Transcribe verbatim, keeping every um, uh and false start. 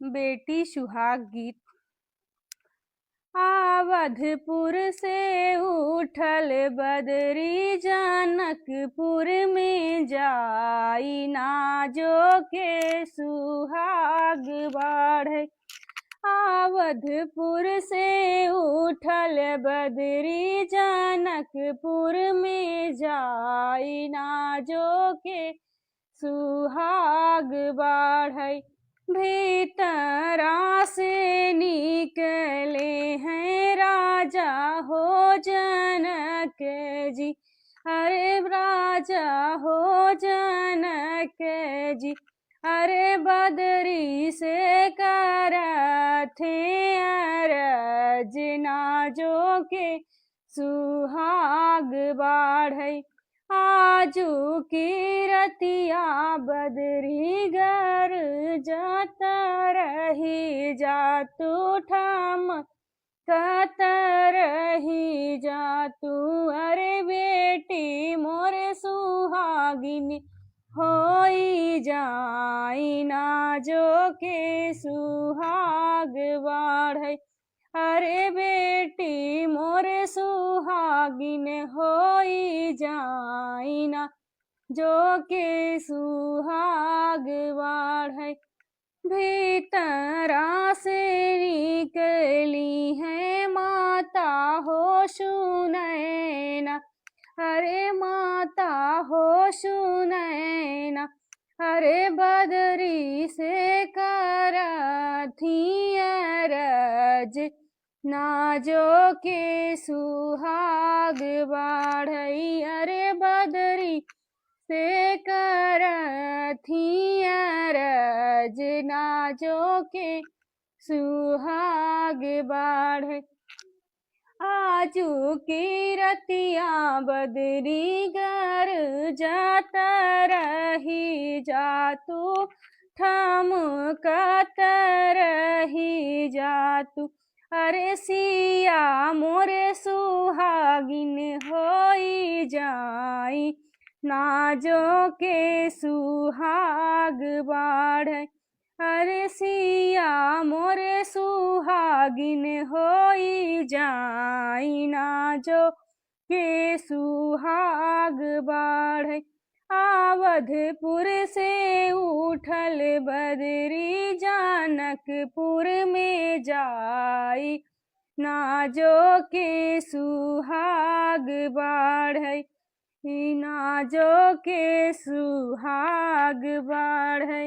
बेटी सुहाग गीत। अवधपुर से उठल बदरी, जनकपुर में जाई ना, जो के सुहाग बाढ़ै। अवधपुर से उठल बदरी, जनकपुर में जाई ना, जो के सुहाग बाढ़ै। भीतरा से निकले हैं राजा हो जनक जी, अरे राजा हो जनक जी, अरे बदरी से करत हैं अरज ना, जो के सुहाग बाढ़ै। आजु की रतिया बदरी गरजत रही जा तू, ठमकत रही जा तू, अरे बेटी मोर सुहागिन होई जाई ना, जो के सुहाग बाढ़ै। अरे बेटी मोर सुहागिन होई जाई ना, जो के सुहाग बाढ़ै। भीतरा से निकली हैं माता हो सुनैना, अरे माता हो सुनैना, अरे बदरी से करत ही अरज ना, जो के सुहाग बाढ़ै। अरे बदरी से करत ही अरज ना, जो के सुहाग बाढ़ै। आजु की रतिया बदरी गरजत रही जा तू, ठमकत रही जा तू, अरे सिया मोर सुहागिन होई जाई ना, जो के सुहाग बाढ़ै। अरे सिया मोर सुहागिन होई जाई ना, जो के सुहाग बाढ़ै। अवधपुर से उठल बदरी जनकपुर में जाई ना, जो के सुहाग बाढ़ै, ना जो के सुहाग बाढ़ै।